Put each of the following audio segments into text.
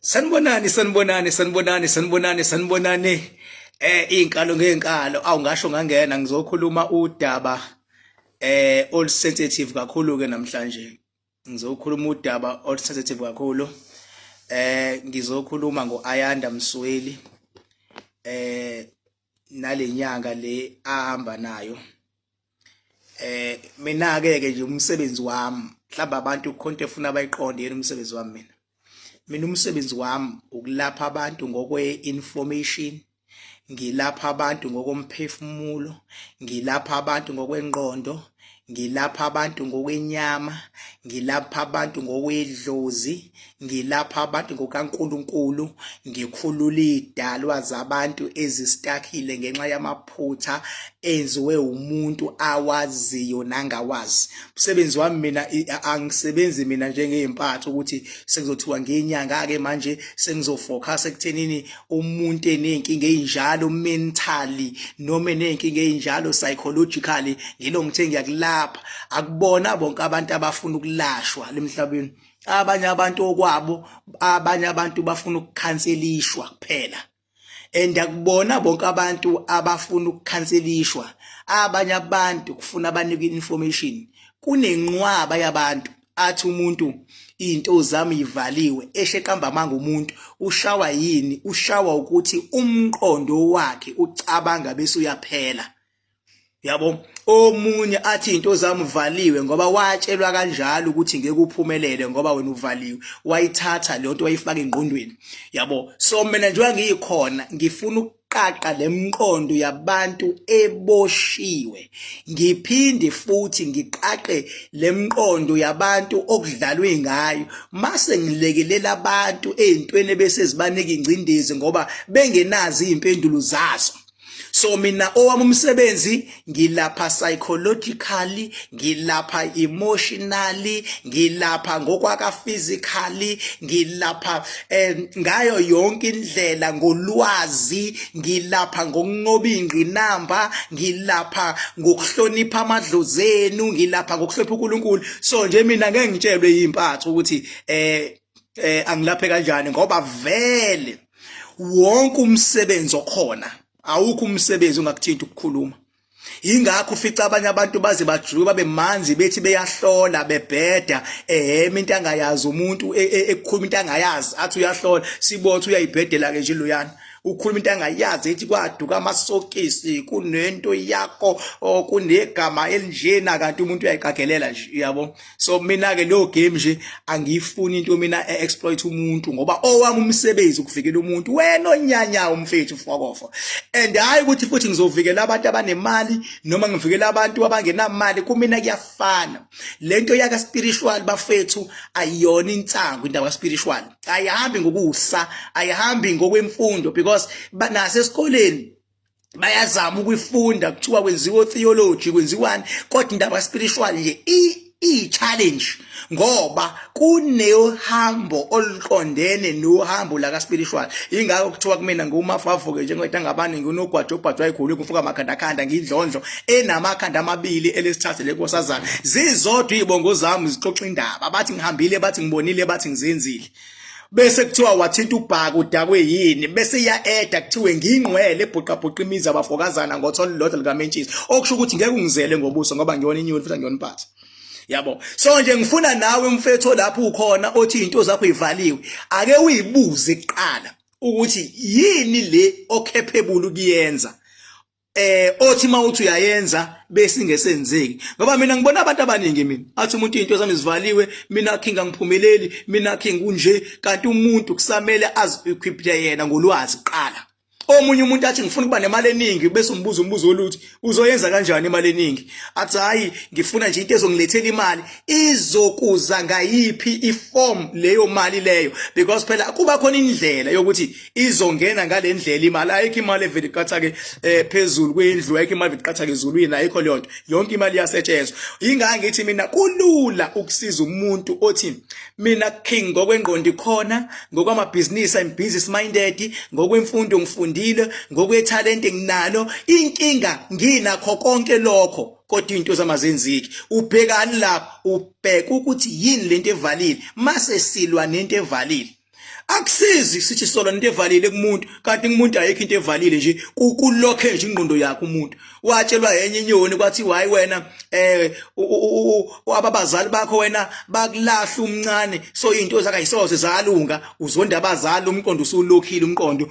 Sanibonani, sanibonani, sanibonani, sanibonani, sanibonani. Izinkalo ngezinkalo, awu ngasho ngangena ngizokhuluma udaba olu sensitive kakhulu ke namhlanje. Ngizokhuluma udaba olu sensitive kakhulu. Ngizokhuluma ngoAyanda Msweli nalenyanga le ahamba nayo. Mina ke ke nje umsebenzi wami mhlawumbe abantu kukhona into efuna bayiqonde yena umsebenzi wami mina. Mina umsebenzi wami ukulapha abantu ngokwe-information, ngilapha abantu ngokomphefumulo, ngilapha abantu ngokwengqondo, ngilapha abantu ngokwenyama, ngilapha abantu ngokwedlozi, ngilapha abantu ngokaNkulunkulu, ngikhulula iy'dalwa zabantu ezistakile ngenxa yamaphutha enziwe umuntu awaziyo nangawazi. Umsebenzi wami mina angisebenzi mina njengezimpatho ukuthi sekuzothiwa ngenyanga ke manje sengizofocus ekuthenini umuntu enenkinga ezinjalo mentally noma enenkinga ezinjalo psychologically ngilo ngithe ngiyakulapha. Akubona bonke abantu abafuna ukulashwa lemhlabeni. Abanye abantu okwabo, abanye abantu bafuna ukukhanselishwa kuphela. And akubona bonke abantu abafuna ukukhanselishwa, abanye abantu kufuna abanike information. Kunenqwaba yabantu athi umuntu into zami ivaliwe, eshe qamba amanga umuntu ushawa yini? Ushawa ukuthi umqondo wakhe ucabanga bese uyaphela. Yabo, omunye athi into zami uvaliwe ngoba watshelwa kanjalo ukuthi ngeke uphumelele ngoba wena uvaliwe, wayithatha leyo nto wayifaka engqondweni. Yabo, so mina njengoba ngiyikhona ngifuna ukuqaqa lemqondo yabantu eboshiwe, ngiphinde futhi ngiqaqe lemqondo yabantu okudlalwe ngayo, mase ngilekelela abantu ezintweni ebese zibanika ingcindezi ngoba bengenazi izimpendulo zazo. So mina owami umsebenzi ngilapha psychologically, ngilapha emotionally, ngilapha ngokwaka physically, ngilapha ngayo yonke indlela ngolwazi, ngilapha ngokunqoba ingqinamba, ngilapha ngokuhlonipha amadlozi enu, ngilapha ngokuhlonipha uNkulunkulu. So nje mina ngeke ngitshelwe impatho ukuthi angilaphe kanjani ngoba vele wonke umsebenzi okhona awukho umsebenzi ongakuthinta ukukhuluma. Yingakho ufica abanye abantu baze bajuluke babe manzi bethi beyahlola bebheda ehema into angayazi umuntu ekukhuluma into angayazi athi uyahlola, sibothe uyayibhedela ke nje loyana. Ukhuluma into angayazi ethi kwaduka amasokisi kunento yakho kunegama elinjena kanti umuntu uyayiqagelela nje, uyabo. So mina ke leyo game nje angiyifuni into mina e-exploit umuntu ngoba owami umsebenzi ukuvikela umuntu. Wena onyanya umfethu fokofo. And hayi ukuthi futhi ngizovikela abantu abanemali noma ngivikela abantu abangenamali, kumina kuyafana. Lento yaka spiritual bafethu ayiyona insangu indaba ka spiritual. Ayihambi ngokusa, ayihambi ngokwemfundo because nasesikoleni bayazama ukuyifunda, kuthiwa kwenziwa theology kwenziwani, kodwa indaba spiritual nje i-challenge ngoba kuneyohambo oluqondene nohambo la ka spiritual. Ingakho kuthiwa kumina ngumafavuke njengoba ngabani nginogwajo obhajwa ikhulu kufuka amakhandakhanda ngidlondlo enamakhanda amabili elesithathu lenkosazana zizodwa izibongo zami zixoxa indaba, bathi ngihambile, bathi ngibonile, bathi ngizenzile. Bese kuthiwa wathinta ubhaka udakwe yini, bese iya-eda kuthiwe ngiyingqwele ebhuqabhuqa imizi abafokazana ngotholo lodwa likamentshisi, okusho ukuthi ngeke ungizele ngobuso ngoba ngiyona inyoni futhi angiyona impatha. Yabo, so nje ngifuna nawe mfethu lapho ukhona othi izinto zakho ivaliwe, ake uyibuze kuqala ukuthi yini le ocapable ukuyenza, othi mawuthi uyayenza bese ingesenzeki. Ngoba mina ngibona abantu abaningi, mina athi umuntu izinto zami zivaliwe, mina king angiphumeleli, mina king kunje, kanti umuntu kusamele azi-equip yena ngolwazi kuqala. Omunye umuntu athi ngifuna ukuba nemali eningi, bese umbuza umbuzo oluthi uzoyenza kanjani imali eningi, athi hayi ngifuna nje into ezongilethela imali. Izokuza ngayiphi iform leyo mali leyo? Because phela kuba khona indlela yokuthi izongena ngale ndlela imali. Ayikho imali evele iqathake phezulu kwendlu, ayikho imali evele iqathake ezulwini, ayikho leyo nto. Yonke imali iyasetshenzwa. Yingakho ngithi mina kulula ukusiza umuntu othi mina king ngokwengqondo ikhona, ngokwamabhizinisi I'm business minded, ngokwemfundo ngifundile, ngokwethalente nginalo, inkinga nginakho konke lokho kodwa into zamazenziki. Ubhekani lapho? Ubheka ukuthi yini lento evalile, mase silwa nento evalile. Akusizi sithi solo into evalile kumuntu, kanti kumuntu ayikho into evalile nje, kulokhe nje ingqondo yakhe umuntu. Watshelwa enye inyoni kwathi hayi wena ababazali bakho wena bakulahla umncane, so izinto zakho ayisoze zalunga, uzonda abazali, umqondo usulokhile umqondo,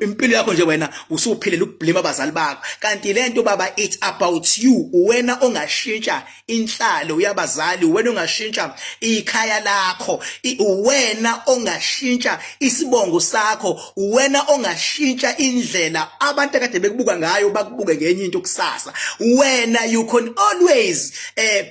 impilo yakho nje wena usuphilela ukublame abazali bakho. Kanti lento baba, it's about you, wena ongashintsha inhlalo yabazali, wena ongashintsha ikhaya lakho, wena ongashintsha isibongo sakho, wena ongashintsha indlela abantu akade bekubuka ngayo bakubuke ngenye into kusasa. Wena you can always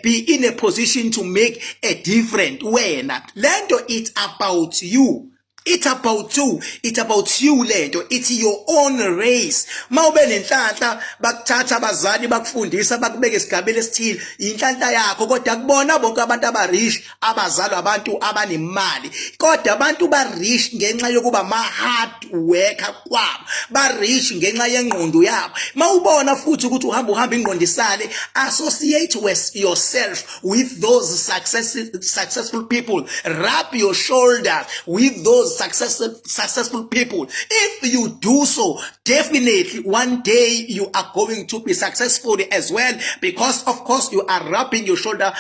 be in a position to make a difference. Wena lento, it's about you. It's about you. It's about you lento. It's your own race. Mawube nenhlanhla bakuthatha abazali bakufundisa bakubeka esigabeni esithile, inhlanhla yakho, kodwa kubona bonke abantu abarich abazalwa abantu abanemali. Kodwa abantu ba rich ngenxa yokuba ma hard worker kwabo. Ba rich ngenxa yengqondo yabo. Mawubona futhi ukuthi uhamba uhamba ingqondo isale, associate with yourself with those successful people. Rub your shoulders with those successful people. If you do so, definitely one day you are going to be successful as well, because of course you are rubbing your shoulder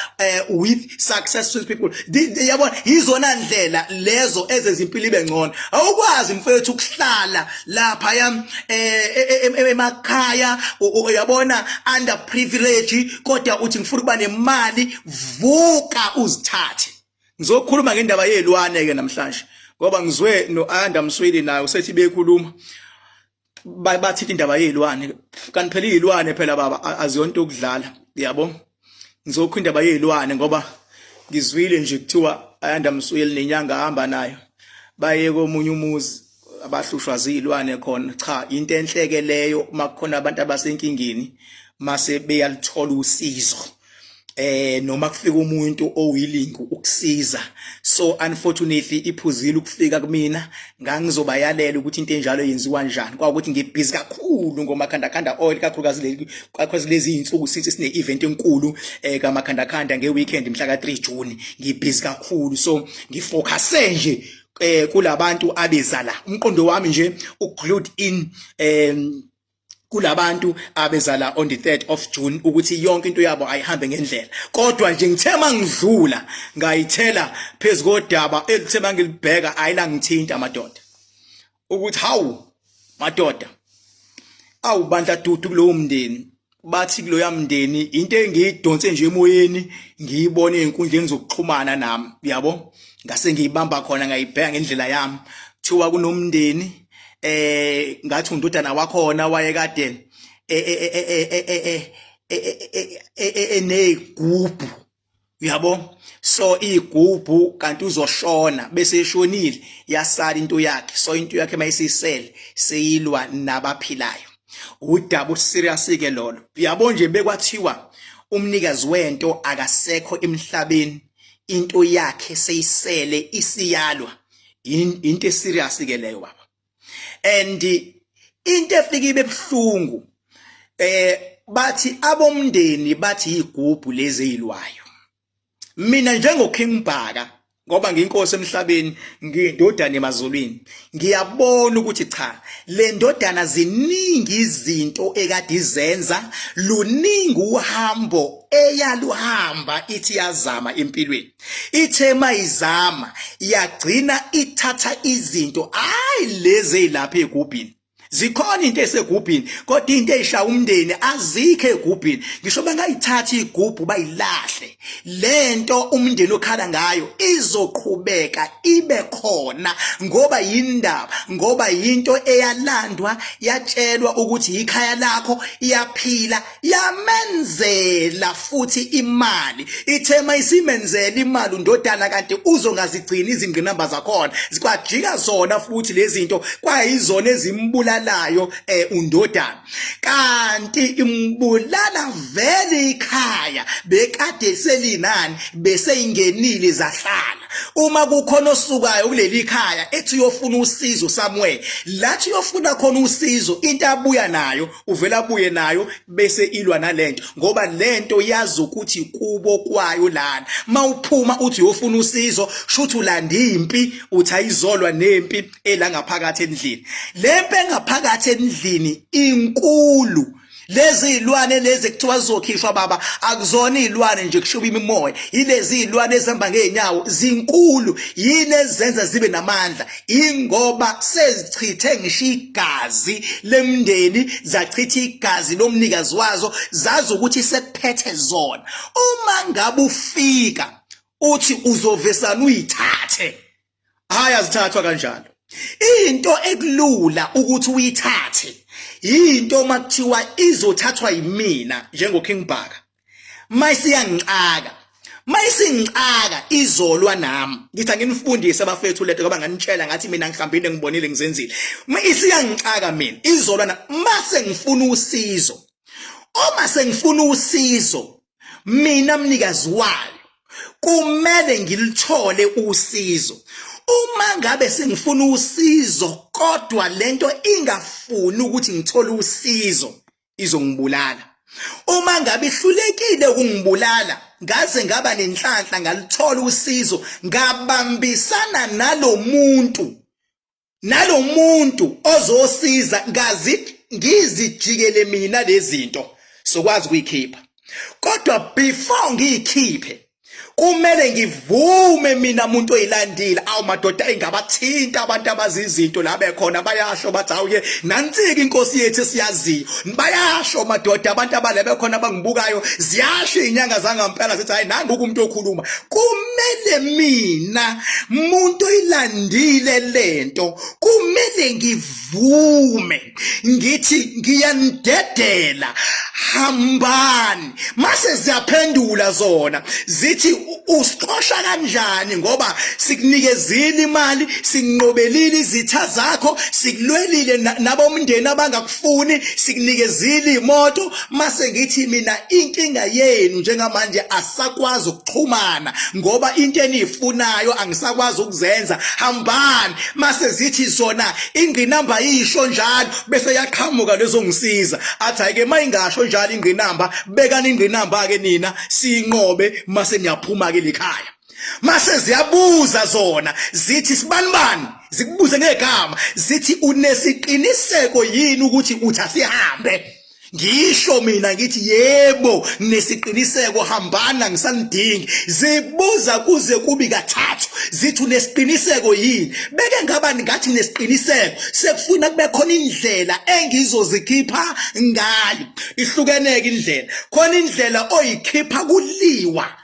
with successful people. Yabona, izona ndlela lezo ezenza impilo ibe ngcono. Awukwazi mfethu ukuhlala lapha yam emakhaya, uyabona, under privilege, kodwa uthi ngifuna ukuba nemali. Vuka uzithathe. Ngizokhuluma ngendaba yezilwane ke namhlanje, ngoba ngizwe noAyanda Msweli naye usethi bekhuluma bathi indaba yezilwane, kanti phela izilwane phela baba aziyonto ukudlala, yabo. Ngizokho indaba yezilwane ngoba ngizwile nje kuthiwa Ayanda Msweli nenyanga ahamba nayo baye komunye umuzi abahlushwa zilwane khona. Cha, into enhleke leyo makukhona abantu abasenkingeni mase beyalithola usizo, noma kufika umuntu owilling ukusiza. So unfortunately iphuzile ukufika kumina, ngangizobayalela ukuthi into enjalo yenziwa kanjani. Kwakuthi ngibhizi kakhulu ngomakhanda khanda oil, kakhulukazi leli kakhulukazi lezi insuku since sine event enkulu kamakhanda khanda ngeweekend mhla ka 3 June. Ngibhizi kakhulu, so ngifocuse nje kulabantu abeza la, umqondo wami nje uglued in kulabantu abeza la on the 3rd of June, ukuthi yonke into yabo ayihambe ngendlela. Kodwa nje ngithe mangidlula ngayithela phezukodaba elithe mangilibheka ayila ngithinta amadoda, ukuthi hawu madoda, awu bandla dudu kulowo mndeni. Bathi kuloya mndeni into engiyidonse nje emoyeni ngiyibone ezinkundleni zokuxhumana nami, yabo, ngase ngiyibamba khona ngayibheka ngendlela yami. Kuthiwa kunomndeni, ngathi undodana wakhona wayekade enegubhu, uyabo, so igubhu kanti uzoshona bese eshonile yasala into yakhe. So into yakhe mayisisele seyilwa nabaphilayo. Udaba userious ke lolo, uyabo nje. Bekwathiwa umnikazi wento akasekho emhlabeni, into yakhe seyisele isiyalwa. Into eserious ke leyo baba, and into efika ibe buhlungu, bathi abomndeni bathi igubhu lezi ezilwayo. Mina njengo King Bhaka, ngoba ngiyinkosi emhlabeni, ngiyindodana emazulwini, ngiyabona ukuthi cha, le ndodana ziningi izinto ekade izenza, luningi uhambo eyaluhamba ithi yazama empilweni. Ithe mayizama yagcina ithatha izinto, hayi lezi ezilapha egubhini. Zikhona into esegubhini, kodwa into eyishaya umndeni azikho egubhini. Ngisho bangayithatha igubhu bayilahle, lento umndeni okhala ngayo izoqhubeka ibe khona, ngoba yindaba, ngoba yinto eyalandwa yatshelwa ukuthi ikhaya lakho iyaphila, yamenzela futhi imali. Ithe mayisimenzela imali undodana, kanti uzongazigcina izingqinamba zakhona, zikwajika zona futhi lezi zinto kwayizona ezimbulalayo undodana. Kanti imbulala vele ikhaya bekade selinani, bese ingenile zahlala. Uma kukhona osukayo kuleli khaya ethi uyofuna usizo somewhere, lathi uyofuna khona usizo, into abuya nayo uvela abuye nayo bese ilwa nalento, ngoba lento yazi ukuthi kubo kwayo lana. Mawuphuma uthi uyofuna usizo, shuthi ulanda impi, uthi ayizolwa nempi ela ngaphakathi endlini. Lempi engaphakathi endlini inkulu. Lezi zilwane lezi kuthiwa zizokhishwa baba, akuzona izilwane nje kushuba imimoya, yilezi zilwane ezihamba ngeenyawo, zinkulu. Yini ezenza zibe namandla? Ingoba sezichithe ngisho igazi lemndeni, zachitha igazi lomnikazi wazo, zazi ukuthi sekuphethe zona. Uma ngabe ufika uthi uzovesana uyithathe, hayi, azithathwa kanjalo. Into ekulula ukuthi uyithathe into makuthiwa izothathwa yimina njengo King Bhaka, mayisiyangixaka, mayisingixaka izolwa nami. Ngithi anginifundise abafethu lento, ngoba nganitshela ngathi mina ngihambile, ngibonile, ngizenzile. Isiyangixaka mina, izolwa na mase ngifuna usizo. Uma sengifuna usizo mina mnikazi wayo, kumele ngilithole usizo. Uma ngabe sengifuna usizo kodwa lento ingafuni ukuthi ngithole usizo, izongibulala. Uma ngabe ihlulekile ukungibulala, ngaze ngaba nenhlanhla ngaluthola usizo, ngabambisana nalomuntu, nalomuntu ozosiza, ngazi ngizijikele mina lezinto, sokwazi ukuyikhipha. Kodwa before ngiyikhiphe, kumele ngivume mina muntu oyilandile. Awu madoda, engabathinta abantu abazi izinto la bekhona, bayasho bathi awu ye, nansike inkosi yethu esiyaziyo. Bayasho madoda abantu abale bekhona abangibukayo, ziyasho izinyanga zangampela, zithi hayi, nangu umuntu okhuluma. Kumele mina muntu oyilandile lento, kumele ngivume ngithi ngiyanidedela, hambani. Mase ziyaphendula zona zithi usixosha kanjani ngoba sikunikezile imali, sinqobelile izitha zakho, sikulwelile nabomndeni abangakufuni, sikunikezile imoto. Mase ngithi mina inkinga yenu njengamanje asakwazi ukuxhumana ngoba into eniyifunayo angisakwazi ukuzenza, hambani. Mase zithi zona ingqinamba isho njalo, bese yaqhamuka lezongisiza, athi hayi ke, mayingasho njalo ingqinamba, bekani ingqinamba ke nina, siyinqobe, mase niyaphuma ke lekhaya. Mase ziyabuza zona zithi sibanibani, zikubuze ngegama, zithi unesiqiniseko yini ukuthi uthi asihambe? Ngisho mina ngithi yebo, nesiqiniseko, hambana, ngisanidingi. Zibuza kuze kubi kathathu, zithi unesiqiniseko yini? Beke ngaba ngathi nesiqiniseko, sekufuna kube khona indlela engizozikhipha ngayo. Ihlukeneke indlela, khona indlela oyikhipha kuliwa,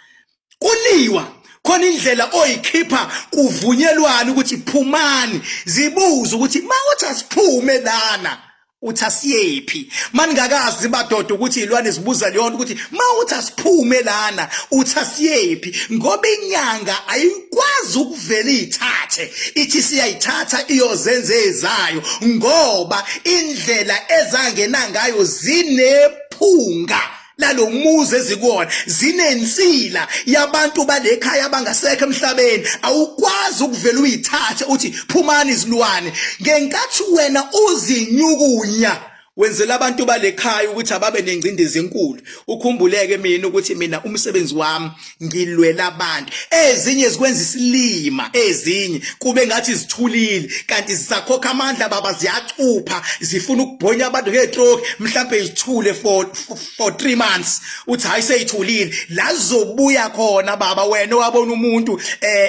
kuliwa, khona indlela oyikhipha kuvunyelwana ukuthi phumani. Zibuza ukuthi mawuthi asiphume lana, uthi asiyephi? Maningakazi badoda ukuthi ilwane zibuza leyo nto ukuthi mawuthi asiphume lana, uthi asiyephi? Ngoba inyanga ayikwazi ukuvela ithathe ithi siyayithatha iyozenza ezayo, ngoba indlela ezangena ngayo zinephunga lalomuzi ezikuwona, zinensila yabantu balekhaya abangasekho emhlabeni. Awukwazi ukuvela uyithathe uthi phumani izilwane, ngenkathi wena uzinyukunya wenzela abantu balekhaya ukuthi ababe nengcindezi enkulu. Ukhumbuleke mina ukuthi mina umsebenzi wami ngilwela abantu. Ezinye zikwenza isilima, ezinye kube ngathi zithulile kanti zisakhokha amandla baba, ziyacupha, zifuna ukubhonya abantu ngetroki. Mhlambe izithule for 3 months, uthi hayi, seyithulile, la zizobuya khona baba. Wena wabona umuntu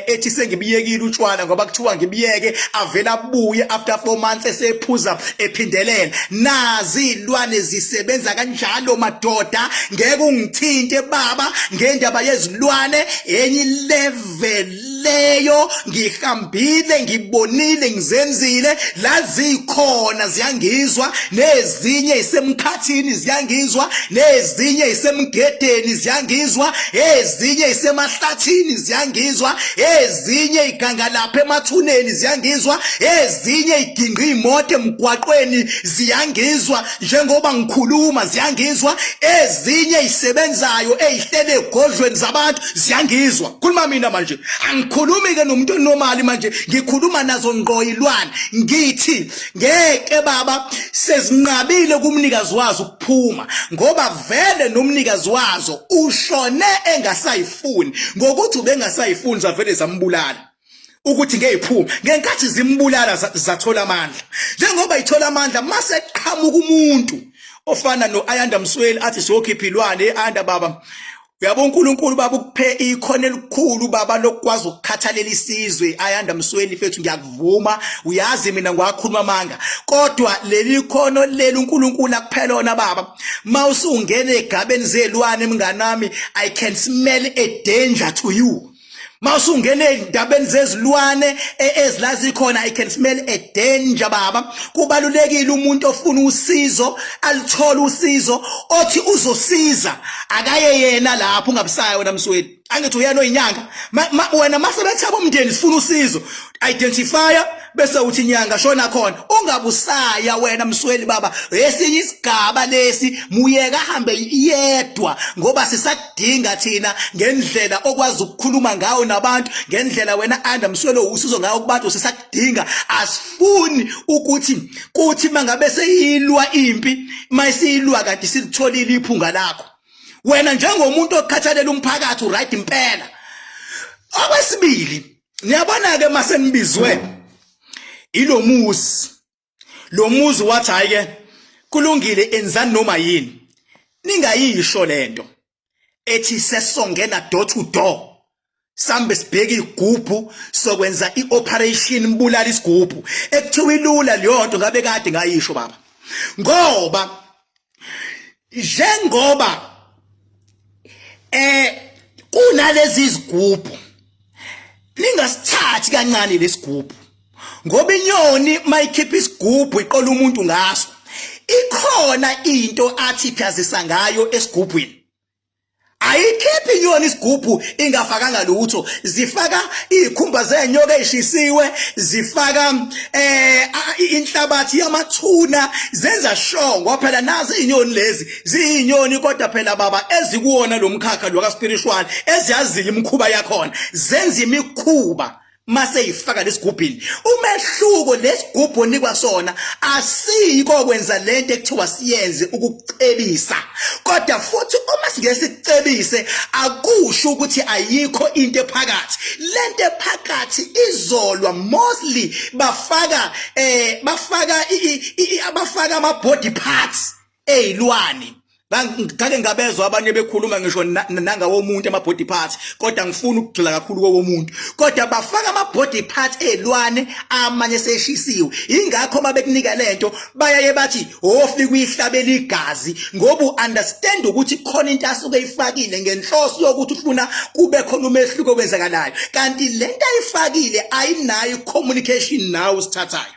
ethi sengibiyekile utshwala ngoba kuthiwa ngibiyeke, avela abuye after 4 months esephuza ephindelela. Nazi izilwane zisebenza kanjalo madoda. Ngeke ungithinte baba ngendaba yezilwane, enye level leyo. Ngihambile, ngibonile, ngizenzile. La zikhona ziyangizwa, nezinye isemkhathini ziyangizwa, nezinye isemgedeni ziyangizwa, ezinye isemahlathini ziyangizwa, ezinye iganga lapha emathuneni ziyangizwa, ezinye iginqa imoto emgwaqweni ziyangizwa njengoba ngikhuluma ziyangizwa, ezinye isebenzayo ezihlele egodlweni zabantu ziyangizwa. Khuluma mina manje. Angikhulumi ke nomuntu onomali manje, ngikhuluma nazo ngqo ilwane. Ngithi ngeke baba, sezinqabile kumnikazi wazo ukuphuma, ngoba vele nomnikazi wazo ushone engasayifuni. Ngokuthi ubengasayifuni, zavele zambulala ukuthi ngeyiphume. Ngenkathi zimbulala, zathola amandla. Njengoba ithola amandla, mase qhamuka umuntu ofana no-Ayanda Msweli, athi siyokhipha ilwane. Ayanda baba, uyabo, uNkulunkulu baba ukuphe ikhono elikhulu baba lokwazi ukukhathalela isizwe. Ayanda Msweli fethu, ngiyakuvuma, uyazi mina ngiwakhuluma amanga, kodwa leli khono leli uNkulunkulu akuphelona baba, mawusungena egabeni zelwane, mnganami, I can smell a danger to you. Mawusungena ezindabeni zezilwane ezilazi khona, I can smell a danger baba. Kubalulekile umuntu ofuna usizo alithole usizo, othi uzosiza akaye yena lapho, ungabusaya wena Msweli. Angithi uyena oyinyanga wena, mase bethaba umndeni sifuna usizo, identifier, bese uthi inyanga shona khona, ungabusaya wena Msweli baba. Esinye isigaba lesi, muyeka ahambe yedwa, ngoba sisakudinga thina ngendlela okwazi ukukhuluma ngayo nabantu, ngendlela wena Anda Msweli usizo ngayo kubantu, sisakudinga. Asifuni ukuthi kuthi mangabe seyilwa impi, mayisiyilwa kanti silitholile iphunga lakho wena njengomuntu okhathalela umphakathi, uright impela. Okwesibili, niyabona ke, mase nibizwe ilomuzi, lo muzi wathi, hayi ke, kulungile, enzani noma yini, ningayisho lento ethi sesongena door to door, sambe sibheke igubhu, sokwenza ioperation mbulala isigubhu. Ekuthiwa ilula leyo nto, ngabe kade ngayisho baba, ngoba njengoba kunalezi izigubhu, ningasithathi kancane lesigubhu, ngoba inyoni mayikhipha isigubhu iqola umuntu ngaso, ikhona into athi phazisa ngayo esigubhwini. Ayikhiphi inyoni isigubhu ingafakanga lutho. Zifaka izikhumba zenyoka ezishisiwe, zifaka inhlabathi yamathuna, zenza sure, ngoba phela nazi izinyoni lezi ziyinyoni, kodwa phela baba ezikuwona lo mkhakha lo ka spiritual, eziyaziyo imikhuba yakhona, zenza imikhuba mase ifaka lesigubhini. Umehluko, lesigubhu onikwa sona asiyiko kwenza lento ekuthiwa siyenze, ukucebisa, kodwa futhi uma singeke sicebise, akusho ukuthi ayikho into ephakathi. Lento ephakathi izolwa. Mostly bafaka ama body parts ezilwane. Ngake ngabezwa abanye bekhuluma ngisho nangawomuntu ama body parts, kodwa ngifuna ukugxila kakhulu kowomuntu. Kodwa bafaka ama body parts ezilwane, amanye seshisiwe. Ingakho mabekunika lento bayaye bathi ofika uyihlabela igazi, ngoba uunderstand ukuthi khona into asuke ifakile ngenhloso yokuthi ufuna kube khona umehluko okwenzakalayo, kanti lento ayifakile ayinayo communication nawe usithathayo,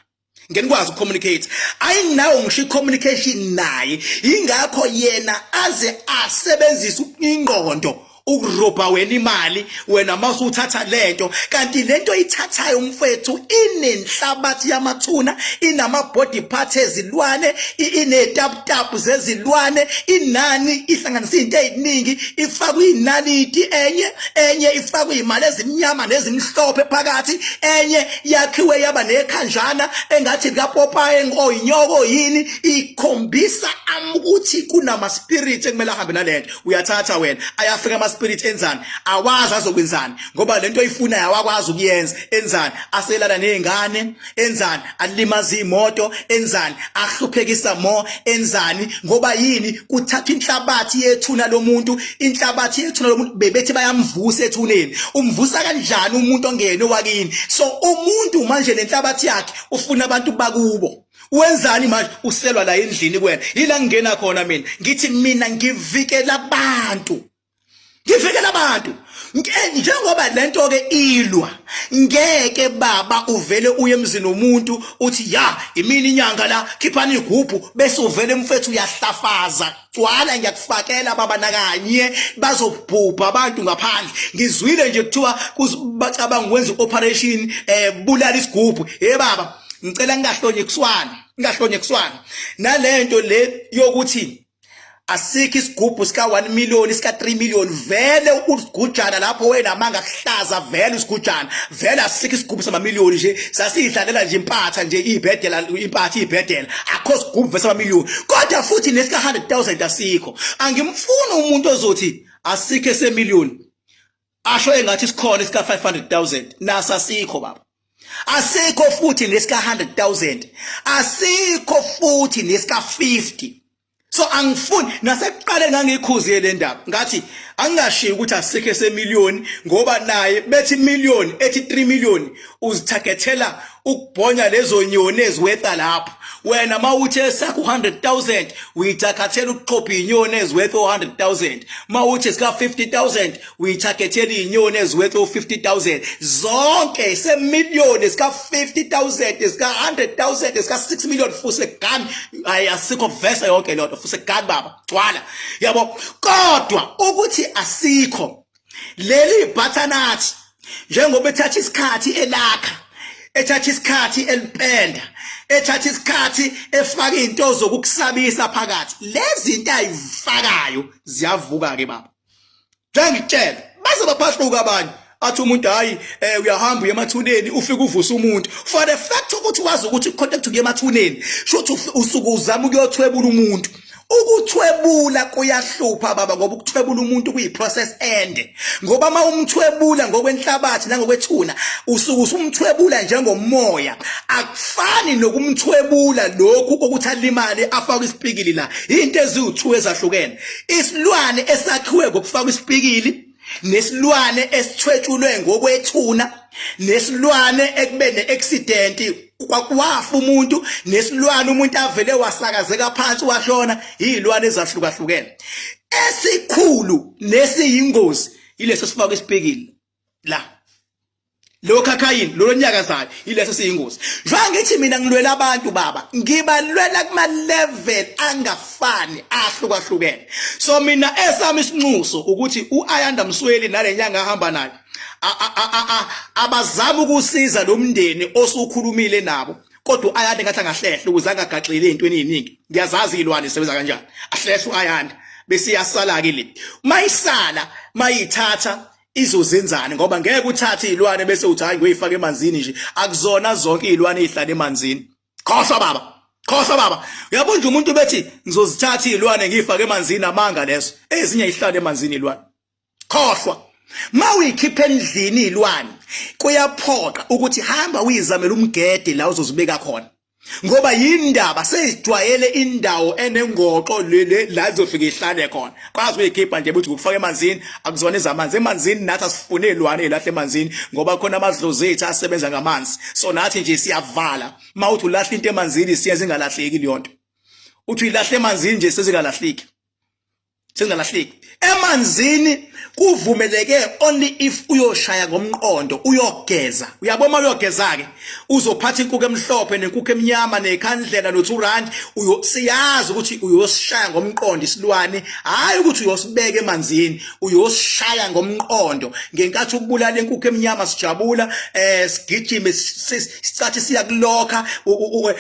ngeke nikwazi ukucommunicate, ayinawo ngisho i-communication naye. Ingakho yena aze asebenzise ingqondo ukurobha wena imali, wena mawusuthatha lento, kanti lento ithathayo umfethu inenhlabathi yamathuna, inama body parts ezilwane, inetaputapu zezilwane, inani, ihlanganisa izinto eziningi, ifakwe inaliti enye, enye ifakwe imali ezimnyama nezimhlophe phakathi, enye yakhiwe yaba nekhanjana engathi likapopayi oyinyoko yini, ikhombisa ukuthi kunama spirit ekumele ahambe nalento. Uyathatha wena, ayafika ama spirit, enzani? Awazi azokwenzani, ngoba lento oyifunayo awakwazi ukuyenza. Enzani? Aselala nezingane. Enzani? Alimaza imoto. Enzani? Ahluphekisa mo. Enzani? Ngoba yini? Kuthatha inhlabathi yethuna lomuntu, inhlabathi yethuna lomuntu, bebethi bayamvusa ethuneni. Umvusa kanjani umuntu ongene wakini? So umuntu manje nenhlabathi yakhe ufuna abantu bakubo. Wenzani manje? Uselwa la endlini kuwena. Yila ngingena khona mina, ngithi mina ngivikela abantu, ngivikela abantu. Njengoba lento ke ilwa, ngeke baba uvele uye emzini womuntu uthi, ya, imini inyanga la, khiphani igubhu, bese uvele mfethu uyahlafaza. Gcwala, ngiyakufakela baba, nakanye bazobhubha abantu ngaphandle. Ngizwile nje kuthiwa bacabanga ukwenza i-operation bulala isigubhu. Hey baba, ngicela ngingahlonye kuswana, ngingahlonye kuswana nalento le yokuthi. Asikho isigubhu sika 1 million, sika 3 million. Vele usigujana lapho wena manga kuhlaza, vele usigujana vele. Asikho isigubhu sama million nje, sasidlalela nje impatha nje, ibhedela impatha ibhedela. Akho sigubhu sama million, kodwa futhi nesika 100,000 asikho. Angimfuni umuntu ozothi asikho esemillion, asho engathi sikhona isika 500,000. Nasa asikho baba, asikho futhi nesika 100,000, asikho futhi nesika 50. So angifuni, nasekuqaleni ngangiyikhuziye le ndaba, ngathi angingashiyi ukuthi asikho esemiliyoni, ngoba naye bethi million ethi 3 million uzithagethela ukubhonya lezo nyoni eziwetha lapho. Wena mawuthi esakho 100,000, uyithakathela ukuxhopha inyoni eziwetha 100,000. Mawuthi sika 50,000, uyithagethela inyoni eziwetha 50,000 zonke. Semillion, sika 50,000, sika 100,000, sika 6 million, fuse gun, ayi, asikho vese yonke lento. Fuse gun baba, gcwala yabo. Kodwa ukuthi asikho leli butternut, njengoba ethatha isikhathi elakha, ethatha isikhathi elipenda, ethatha isikhathi efaka izinto zokukusabisa phakathi, lezi zinto ayifakayo ziyavuka ke baba. Ngangitshela baze baphahluka abanye, athi umuntu hayi, uyahamba uye emathuneni, ufike uvusa umuntu. For the fact ukuthi wazi ukuthi contact kuye emathuneni, shuthi usuke uzama ukuyothwebula umuntu. Ukuthwebula kuyahlupha baba, ngoba ukuthwebula umuntu kuyi-process ende, ngoba uma umthwebula ngokwenhlabathi nangokwethuna, usuke usumthwebula njengomoya. Akufani nokumthwebula lokhu kokuthi alimale afake isipikili la. Into eziwu-2 ezahlukene: isilwane esakhiwe ngokufaka isipikili, nesilwane esithwetshulwe ngokwethuna, nesilwane ekube ne-accident kwafa umuntu, nesilwane umuntu avele wasakazeka phansi washona. Izilwane ezahlukahlukene. Esikhulu nesiyingozi ileso sifaka isipikili la, lo khakhayini lo nyakazayo, ileso siyingozi. Njengoba ngithi mina ngilwela abantu baba, ngibalwela kuma level angafani ahlukahlukene. So mina esami isinxuso ukuthi uAyanda Msweli nalenyanga ahamba nayo abazama ukusiza lo mndeni osukhulumile nabo, kodwa uAyanda ngathi angahlehla ukuze angagaxeli ezintweni eziningi. Ngiyazazi izilwane zisebenza kanjani. Ahlehla uAyanda, bese iyasala ke le. Mayisala, mayithatha izozenzani? Ngoba ngeke uthathe izilwane bese uthi hayi, ngoyifaka emanzini nje. Akuzona zonke izilwane ezihlala emanzini. Khohlwa baba, khohlwa baba. Uyabona nje umuntu bethi ngizozithatha izilwane ngiyifake emanzini, amanga leso. Ezinye ihlala emanzini izilwane? Khohlwa. Ma uyikhipha endlini izilwane, kuyaphoqa ukuthi hamba uyizamele umgede la uzozibeka khona, ngoba yindaba seyijwayele indawo enengoxo le la izofika ihlale khona. Kwazi uyikhipha nje ukuthi ukufaka emanzini, akuzona ezamanzi. Emanzini nathi asifune izilwane ezilahle emanzini, ngoba khona amadlozi ethu asebenza ngamanzi. So nathi nje siyavala. Uma uthi ulahla into emanzini, siyenza ingalahleki leyo nto. Uthi uyilahle emanzini nje, sezingalahleki, sezingalahleki. Emanzini kuvumeleke only if uyoshaya ngomqondo, uyogeza. Uyabona, uma uyogeza ke, uzophatha inkukhu emhlophe nenkukhu emnyama nekhandlela no2 rand. Uyo siyazi ukuthi uyosishaya ngomqondo isilwane, hayi ukuthi uyosibeka emanzini. Uyosishaya ngomqondo ngenkathi ukubulala inkukhu emnyama, sijabula, sigijime, sicathi siyakulokha,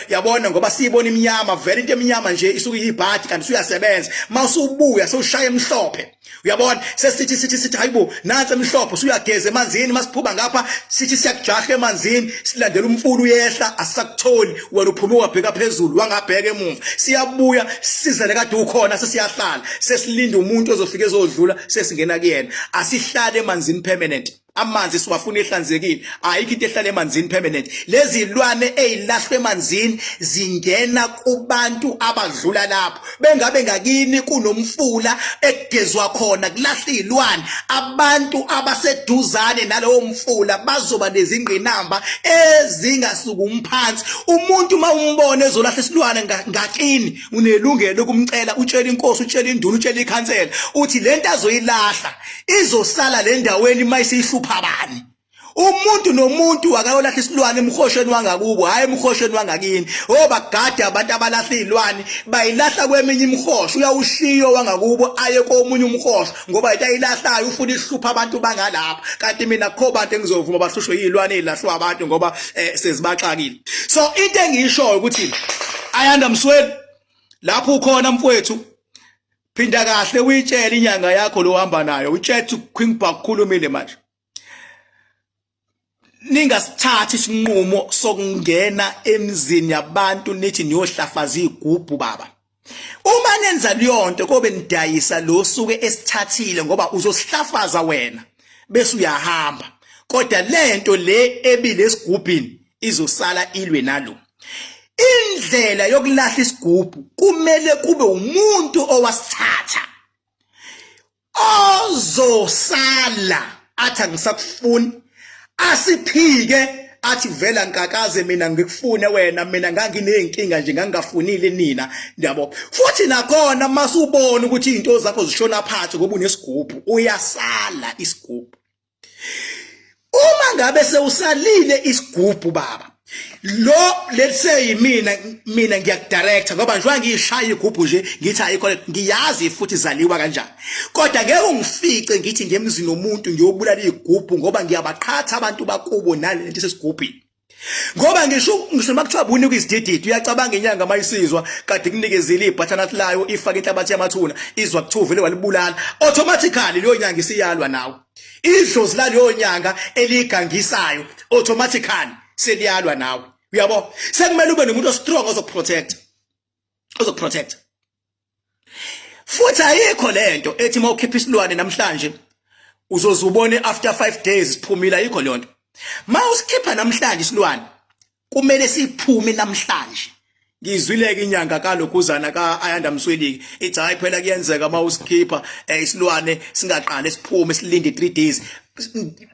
yabona, ngoba siyibona iminyama vele. Into eminyama nje isuke iyibhadi, kanti usuyasebenza. Mawusubuya sewushaya emhlophe, uyabona, sesithi sithi hayibo, nansi emhlophe. Usuyageza emanzini. Masiphuba ngapha, sithi siyakujaha emanzini, silandela umfula uyehla, asisakutholi. Wena uphume wabheka phezulu, wangabheka emuva. Siyabuya sizele kade ukhona, sesiyahlala, sesilinda umuntu ozofika ezodlula, sesingena kuyena. Asihlale emanzini permanent. Amanzi siwafuna ehlanzekile. Ayikho into ehlala emanzini permanent. Lezi zilwane ezilahlwe emanzini zingena kubantu abadlula lapho. Bengabe ngakini kunomfula ekugezwa khona, kulahla izilwane, abantu abaseduzane nalowo mfula bazoba nezingqinamba ezingasukumi phansi. Umuntu uma umbona ezolahla isilwane ngakini, unelungelo lokumcela, utshela inkosi, utshela induna, utshela ikhansela, uthi lento azoyilahla izosala le ndaweni mayisihlupha bani. Umuntu nomuntu akayolahla isilwane emhosheni wangakubo, hayi emhosheni wangakini. Obagade abantu abalahla izilwane bayilahla kweminye imhosho, uyawushiyo wangakubo aye komunye umhosho, ngoba into ayilahlayo ufuna ihlupha abantu bangalapha. Kanti mina kho bantu engizovuma bahlushwe izilwane ezilahlwa abantu, ngoba sezibaxakile. So into engiyishoyo ukuthi Ayanda Msweli, lapho ukhona mfowethu. Phinda kahle uyitshele inyanga yakho lo hamba nayo, utshele ukuthi King Bhaka ukhulumile manje. Ningasithathi isinqumo sokungena emzini yabantu nithi niyohlafaza igubhu baba. Uma nenza leyonto kobe nidayisa lo suke esithathile ngoba uzosihlafaza wena bese uyahamba. Kodwa lento le ebile esigubhini izosala ilwe nalo. Indlela yokulahla isigubhu kumele kube umuntu owasithatha ozosala athi angisakufuni, asiphike athi vela ngikakaze mina ngikufune wena, mina nganginey'nkinga nje ngangingafunile nina, yabo. Futhi nakhona masubona ukuthi iy'nto zakho zishona phansi ngoba unesigubhu, uyasala isigubhu. Uma ngabe sewusalile isigubhu baba, lo let's say mina ngiyakudirector ngoba njengoba ngiyishaya igubhu nje ngithi ayikho, ngiyazi futhi zaliwa kanjani, kodwa ngeke ungifice ngithi ngemzini womuntu ngiyobulala igubhu ngoba ngiyabaqhatha abantu bakubo nalento esesigubhini. Ngoba ngisho uma kuthiwa bunika izidididi, uyacabanga inyanga mayisizwa kade kunikezile ibhathanathi layo ifake inhlabathi yamathuna, izwa kuthiwa uvele walibulala, automatically leyo nyanga isiyalwa nawe. Idlozi laleyo nyanga eligangisayo automatically seliyalwa nawe. Uyabo? Sekumele ube nomuntu ostrong ozokuprotect. Ozokuprotect. Futhi ayikho lento ethi mawukhipha isilwane namhlanje uzoze ubone after 5 days siphumile, ayikho leyo nto. Mawusikhipha namhlanje isilwane kumele siphume namhlanje. Ngizwileke inyanga kalokuzana ka Ayanda Msweliki ithi hayi phela kuyenzeka mawusikhipha isilwane singaqale siphume silinde 3 days,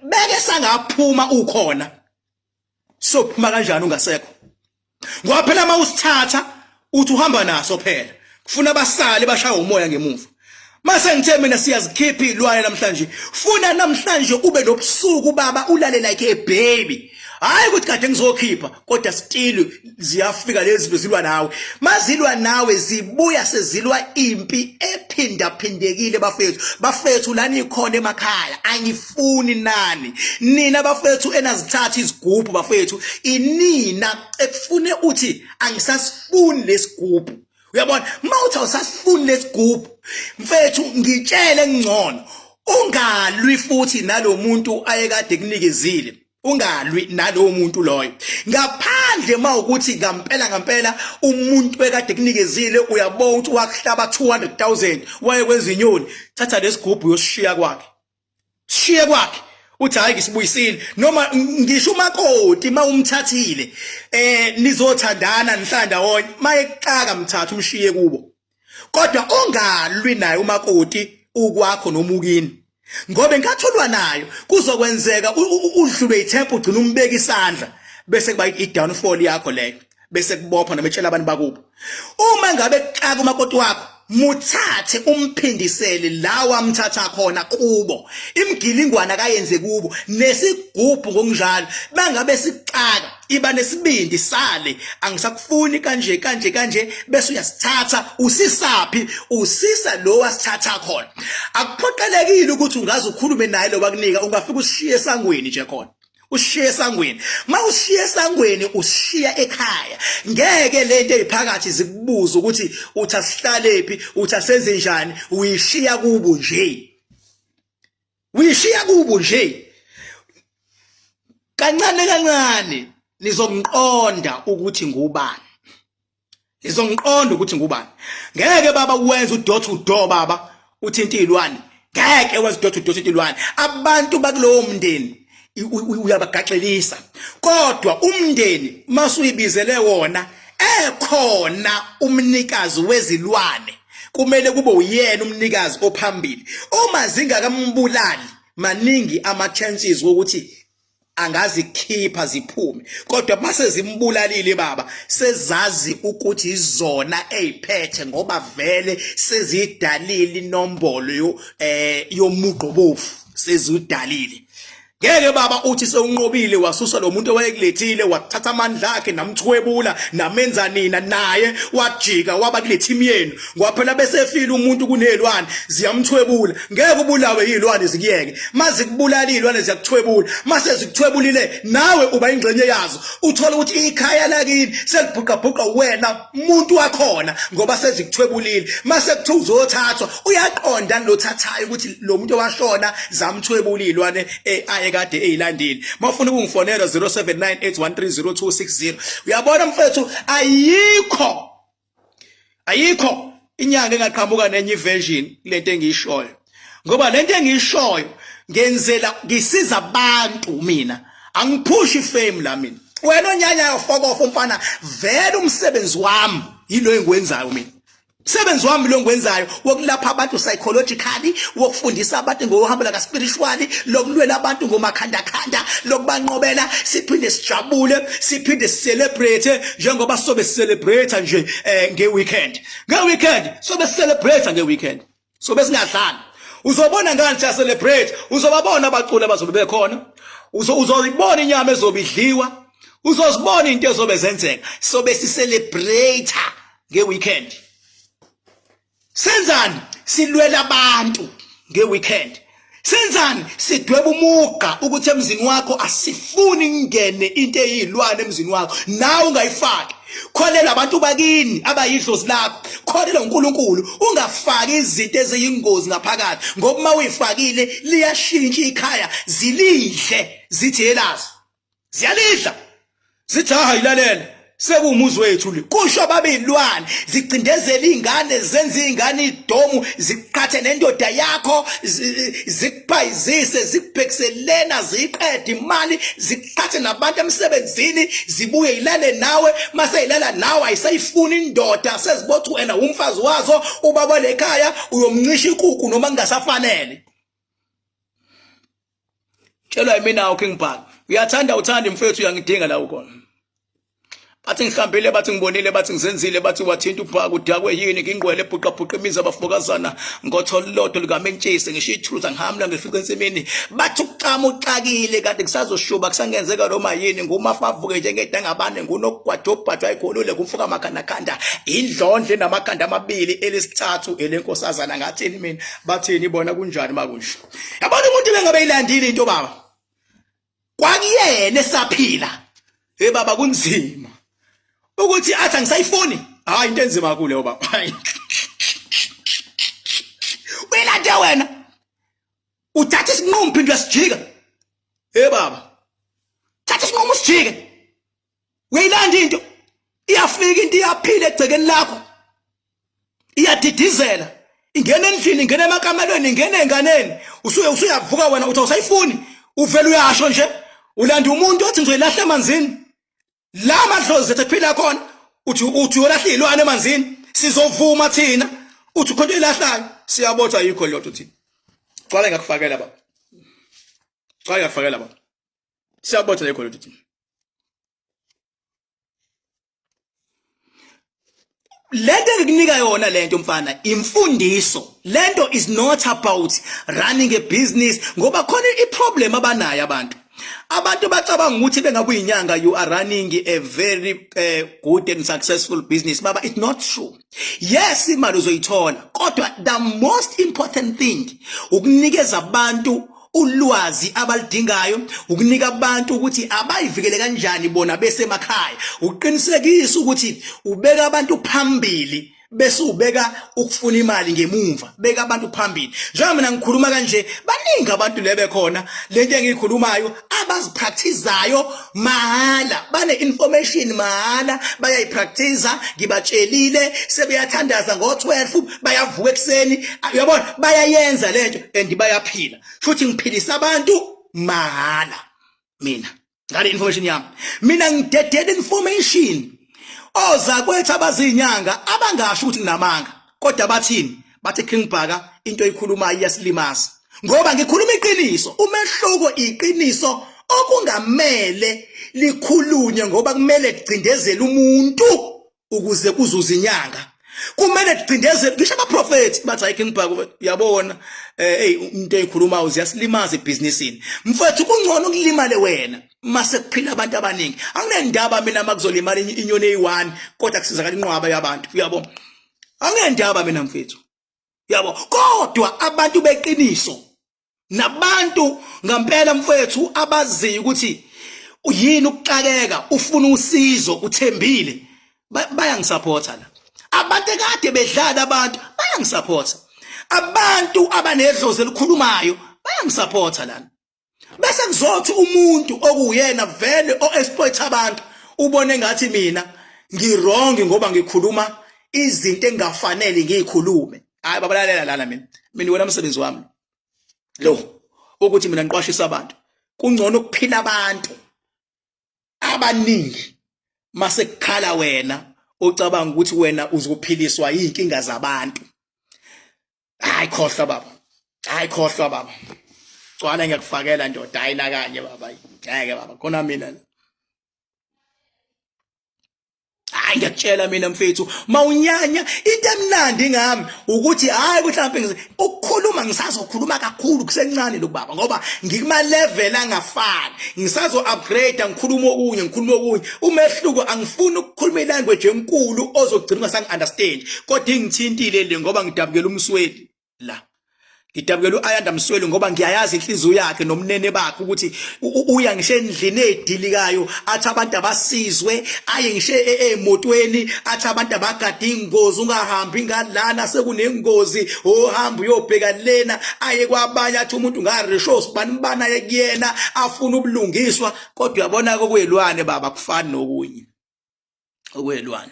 beke sangaphuma ukhona, sophuma kanjani ungasekho? Ngoba phela uma usithatha uthi uhamba naso phela kufuna basale bashaya umoya ngemuva. Mase ngithe mina siyazikhipha izilwane namhlanje, funa namhlanje ube nobusuku baba, ulale like a baby. Hayi ukuthi kade ngizokhipha, kodwa still ziyafika lezi zinto zilwa nawe. Mazilwa nawe zibuya sezilwa impi ephindaphindekile bafethu. Bafethu lani ikhona emakhaya, angifuni nani nina bafethu enazithatha izigubhu bafethu, inina ekufune uthi angisasifuni lesigubhu. Uyabona, mawuthi awusasifuni lesigubhu mfethu, ngitshele ngcono ungalwi futhi nalomuntu ayekade kunikezile, ungalwi nalowo muntu loyo, ngaphandle mawukuthi ngampela ngampela umuntu ekade kunikezile uyabona ukuthi wakuhlaba 200,000 wayekwenza inyoni, thatha lesigubhu uyosishiya kwakhe, shiye kwakhe uthi hayi ngisibuyisile. Noma ngisho umakoti mawumthathile nizothandana nihlala ndawonye, mayekuxaka mthatha umshiye kubo, kodwa ungalwi naye umakoti ukwakho nomukini, ngoba enkathulwa nayo kuzokwenzeka udlulwe ithempu ugcina umbeka isandla, bese kuba i-downfall yakho leyo, bese kubopha noma etshela abantu bakubo. Uma ngabe kuxaka umakoti wakho, muthathe umphindisele la wamthatha khona kubo, imgilingwana kayenze kubo nesigubhu ngokunjalo. Bangabe sixaka, iba nesibindi sale, angisakufuni kanje kanje kanje, bese uyasithatha usisaphi, usisa lo wasithatha khona. Akuphoqelekile ukuthi ungaze ukhulume naye lo wakunika, ungafika usishiye esangweni nje khona, ushiye esangweni. Mawushiya esangweni ushiya ekhaya, ngeke lento eziphakathi zikubuza ukuthi uthi asihlalephi, uthi asenze njani, uyishiya kubo nje, uyishiya kubo nje. Kancane kancane nizongiqonda ukuthi ngubani, nizongiqonda ukuthi ngubani. Ngeke baba wenze udot to door baba uthinta izilwane, ngeke wenze udot to door uthinta izilwane. Abantu bakulowo mndeni uyabagaxelisa, kodwa umndeni masuyibizele wona ekhona umnikazi wezilwane, kumele kube uyena umnikazi ophambili. Uma zingakambulali maningi ama chances wokuthi angazikhipha ziphume, kodwa mase zimbulalile baba sezazi ukuthi izona eziphethe, ngoba vele sezidalile inombolo yo yomugqobofu, sezidalile. Ngeke baba uthi sewunqobile wasusa lo muntu owayekulethile wathatha amandla akhe namthwebula namenza nina naye wajika waba kule team yenu ngoba phela besefile umuntu kunezilwane ziyamthwebula. Ngeke ubulawe izilwane zikuyeke, mazikubulala izilwane ziyakuthwebula, mase zikuthwebulile nawe uba ingxenye yazo, uthola ukuthi ikhaya lakini selibhuqabhuqa wena muntu wakhona ngoba sezikuthwebulile. Mase kuthiwa uzothathwa, uyaqonda lothathayo ukuthi lo muntu owashona zamthwebula izilwane aye kade eyilandile. Mawufuna ukungifonela 0798130260. Uyabona mfethu, ayikho ayikho inyanga engaqhamuka nenye iversion lento engiyishoyo, ngoba lento engiyishoyo ngenzela ngisiza abantu. Mina angiphushi fame la mina. Wena onyanyayo, fokofo mfana, vele umsebenzi wami yilo engiwenzayo mina. Umsebenzi wami lo ngiwenzayo wokulapha abantu psychologically, wokufundisa abantu ngohambo laka spiritually, lokulwela abantu ngomakhandakhanda, lokubanqobela, siphinde sijabule, siphinde celebrate njengoba sobe celebrate nje ngeweekend. Ngeweekend sobe celebrate ngeweekend. Sobe singadlali. Uzobona ngani siya celebrate? Uzobabona abaculi abazobe bekhona. Uzoyibona inyama ezobe idliwa. Uzozibona into ezobe zenzeka. Sobe si celebrate ngeweekend. Senzani? Silwela abantu ngeweekend. Senzani? Sidweba umugqa ukuthi emzini wakho asifuni ingene into eyilwane emzini wakho, nawe ungayifaki. Kholela abantu bakini abayidlozi lakho, kholela uNkulunkulu, ungafaki izinto eziyingozi ngaphakathi, ngoba uma uyifakile liyashintsha ikhaya, zilidle zithi elazo, ziyalidla zithi hayi lalela, sekuwumuzi wethu le. Kusho ababeyilwane zicindezela izingane, zenza izingane idomu, ziqhathe nendoda yakho, zikuphayizise, zikubhekise lena, ziyiqede imali, ziqhathe nabantu emsebenzini, zibuye ilale nawe. Mase ilala nawe ayisayifuni indoda, sezibothi wena umfazi wazo, ubaba lekhaya uyomncisha ikuku noma kungasafanele. Tshelwa yimina uKing Bhaka. Uyathanda uthanda mfethu, uyangidinga la ukhona. Bathi ngihlambile, bathi ngibonile, bathi ngizenzile, bathi wathinta uBhaka udakwe yini, ngingqwele bhuqa bhuqa imizi abafokazana ngotholotho likamentshisi, ngisho ithuluza ngihamla ngifika ensimini. Bathi ukuxama uxakile kade kusazoshuba kusangenzeka noma yini, ngumafavuke njengedangabane, ngunogwaja obhajwa ayikholule kumfuka amakhandakhanda, indlondle namakhanda amabili elesithathu elenkosazana. Ngathini mina, bathini bona, kunjani makunje? Yabona umuntu bengabe ilandile into baba, kwakuyena esaphila, hey baba, kunzima ukuthi athi angisayifuni. Hayi, into enzima kakhulu leyo baba. Uyilande wena, uthatha isinqumo phinde uyasijika. Hey baba, thatha isinqumo usijike. Uyayilanda into, iyafika into, iyaphila egcekeni lakho, iyadidizela, ingena endlini, ingena emakamelweni, ingena enganeni, usuye usuyavuka wena uthi awusayifuni, uvela uyasho nje, ulanda umuntu othi ngizoyilahla emanzini la madlozi ethu ephila khona, uthi uyolahla izilwane emanzini, sizovuma thina, uthi khona ilahlayo, siyabotha ayikho leyo nto thina. Cwala ngakufakela baba, cwala ngakufakela baba, siyabotha ayikho leyo nto thina. Lento engikunika yona lento mfana, imfundiso lento is not about running a business, ngoba khona iproblem abanayo abantu. Abantu bacabanga ukuthi bengabe uyinyanga you are running a very good and successful business. Baba, it's not true. Yes, imali uzoyithola, kodwa the most important thing ukunikeza abantu ulwazi abalidingayo, ukunika abantu ukuthi abayivikele kanjani bona besemakhaya, uqinisekisa ukuthi ubeka abantu phambili bese ubeka ukufuna imali ngemumva. Beka abantu phambili. Njengoba mina ngikhuluma kanje, baningi abantu lebe khona lento engiyikhulumayo abazipracticeayo mahala, bane information mahala, bayayipractice. Ngibatshelile, sebeyathandaza ngo12, bayavuka ekseni, uyabona, bayayenza lento and bayaphila. Futhi ngiphilisa abantu mahala mina ngale information yami. Mina ngidedela information ozakwethu abazinyanga abangasho ukuthi nginamanga, kodwa bathini? Bathi, King Bhaka, into oyikhulumayo iyasilimaza, ngoba ngikhuluma iqiniso. Umehluko, iqiniso okungamele likhulunywe ngoba kumele kugcindezele umuntu ukuze kuzuze inyanga. Kumele kucindezele ngisho abaprofeti bathi hayi King Bhaka uyabona eh hey into eyikhulumayo ziyasilimaza ebhizinisini. Mfethu kungcono ukulimale wena mase kuphila abantu abaningi. Anginendaba mina makuzolimala inyoni eyi-1 kodwa kusizakala inqwaba yabantu uyabo. Anginendaba mina mfethu. Yabo kodwa abantu beqiniso nabantu ngampela mfethu abaziyo ukuthi yini ukuxakeka ufuna usizo uthembile bayangisupporta la abantu ekade bedlala abantu bayangisupporta abantu abanedlozi elikhulumayo bayangisupporta lana bese kuzothi umuntu okuwuyena vele o-exploit abantu ubone ngathi mina ngi-wrong ngoba ngikhuluma izinto engingafanele ngiyikhulume. Hayi babalalela lana mina mina wena umsebenzi wami lo ukuthi mina ngiqwashisa abantu kungcono ukuphila abantu abaningi mase kukhala wena ucabanga ukuthi wena uzophiliswa izinkinga zabantu. Hayi khohlwa baba, hayi khohlwa baba, gcwala ngiyakufakela ndoda, hayi nakanye baba, ngeke baba khona mina. Hayi ngiyakutshela mina mfethu, mawunyanya into emnandi ngami ukuthi hayi mhlawumbe ukukhuluma ngisazokhuluma kakhulu kusencane lokubaba ngoba ngikuma level angafani, ngisazo upgrade ngikhuluma okunye ngikhuluma okunye. Umehluko angifuni ukukhuluma ilanguage enkulu ozogcina ungasangi understand, kodwa ingithintile le ngoba ngidabukela umsweli la, ngidabukela uAyanda Msweli ngoba ngiyayazi inhliziyo yakhe nomnene bakhe ukuthi uya ngisho endlini edilikayo athi abantu abasizwe, aye ngisho emotweni athi abantu abagade ingozi, ungahambi ngalana sekunengozi, ohamba uyobheka lena, aye kwabanye athi umuntu ngarisho sibani bani aye kuyena afuna ubulungiswa. Kodwa uyabona kokuyelwane baba kufani nokunye okwelwane.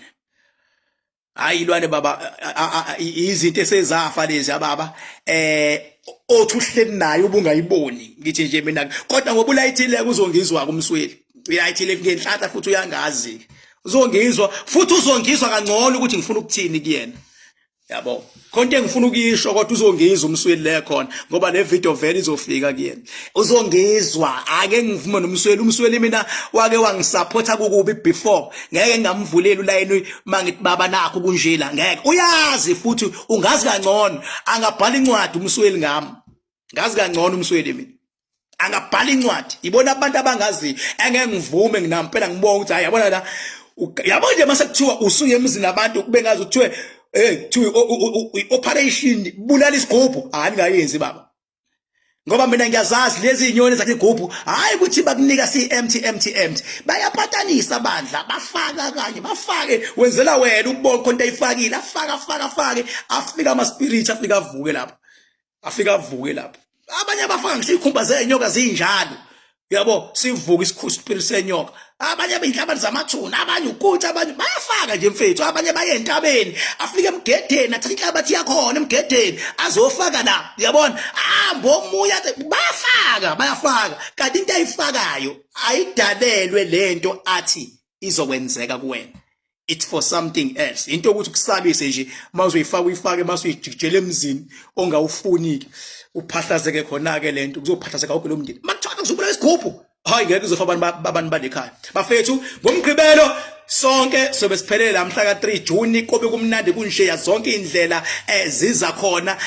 Hayi ilwane baba, izinto esezafa lezi ababa othi uhleli naye ubungayiboni ngithi nje mina, kodwa ngoba ulayithile uzongizwa kumsweli, uyayithile ngenhlanhla futhi uyangazi, uzongizwa futhi uzongizwa kangcono ukuthi ngifuna ukuthini kuyena yabo. Khonto engifuna ukuyisho kodwa uzongizwa umsweli le khona ngoba le video vele izofika kuyena, uzongizwa. Ake ngivume nomsweli, umsweli mina wake wangisupporta kukubi before, ngeke ngingamvuleli ulayini mangithi baba nakho kunjela, ngeke. Uyazi futhi ungazi kangcono, angabhala incwadi umsweli ngami, ngazi kangcono umsweli mina angabhala incwadi. Ibona abantu abangaziyo engeke ngivume nginampela ngibonga ukuthi hayi yabona la, yabo nje mase kuthiwa usuye emzini abantu kube ngazi kuthiwe eh kuthiwa operation bulala isigubhu, hayi ningayenzi baba, ngoba mina ngiyazazi lezi inyoni zakhe igubhu, hayi ukuthi bakunika si empty empty empty, bayapatanisa bandla, bafaka kanye bafake wenzela wena ukubona khona ayifakile, afaka afaka afake afika ama spirit afika avuke lapho, afika avuke lapho. Abanye abafaka ngisho ikhumba zenyoka zinjalo yabo, sivuka isikhulu senyoka. Abanye beyinhlabani zamathuna, abanye ukuthi abanye bayafaka nje mfethu, abanye baye entabeni afike emgedeni athathe inhlabathi yakhona emgedeni azofaka la, uyabona ahamba omuya bayafaka bayafaka, kanti into ayifakayo ayidalelwe lento athi izokwenzeka kuwena, it's for something else. Into ukuthi kusabise nje mawuzoyifaka uyifake mase uyijikijela emzini ongawufuni ke uphahlazeke khona ke lento, kuzophahlazeka wonke lo mndeni. Makuthiwa kuzobulawa isigubhu, hayi ngeke kuzofa abantu abantu balekhaya bafethu. Ngomgqibelo sonke sobe siphelele la mhla ka3 June, kobe kumnandi kunjeya zonke indlela ziza khona.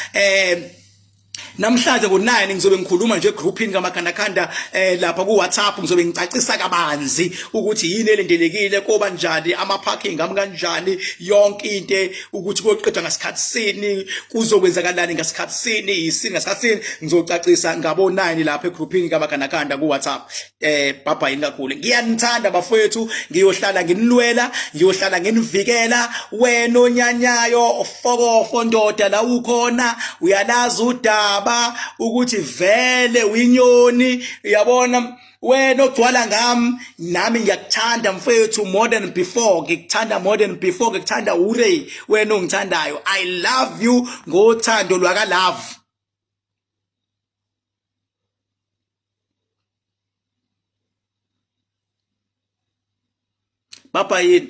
Namhlanje ngo9 ngizobe ngikhuluma nje egroupini kaMakhandakhanda lapha ku WhatsApp, ngizobe ngicacisa kabanzi ukuthi yini elindelekile, koba njani ama parking ami kanjani, yonke into ukuthi koqedwa ngasikhathi sini, kuzokwenzakalani ngasikhathi sini, yisini ngasikhathi sini, ngizocacisa ngabo 9 lapha egroupini kaMakhandakhanda ku WhatsApp. Bye bye kakhulu, ngiyanithanda bafowethu, ngiyohlala nginilwela, ngiyohlala nginivikela. Wena onyanyayo fokofo ndoda la ukhona uyalazi udaba ukuthi vele uyinyoni, uyabona wena ogcwala ngami, nami ngiyakuthanda mfethu more than before, ngikuthanda more than before, ngikuthanda ure wena ongithandayo, I love you ngothando lwaka love. Bye bye.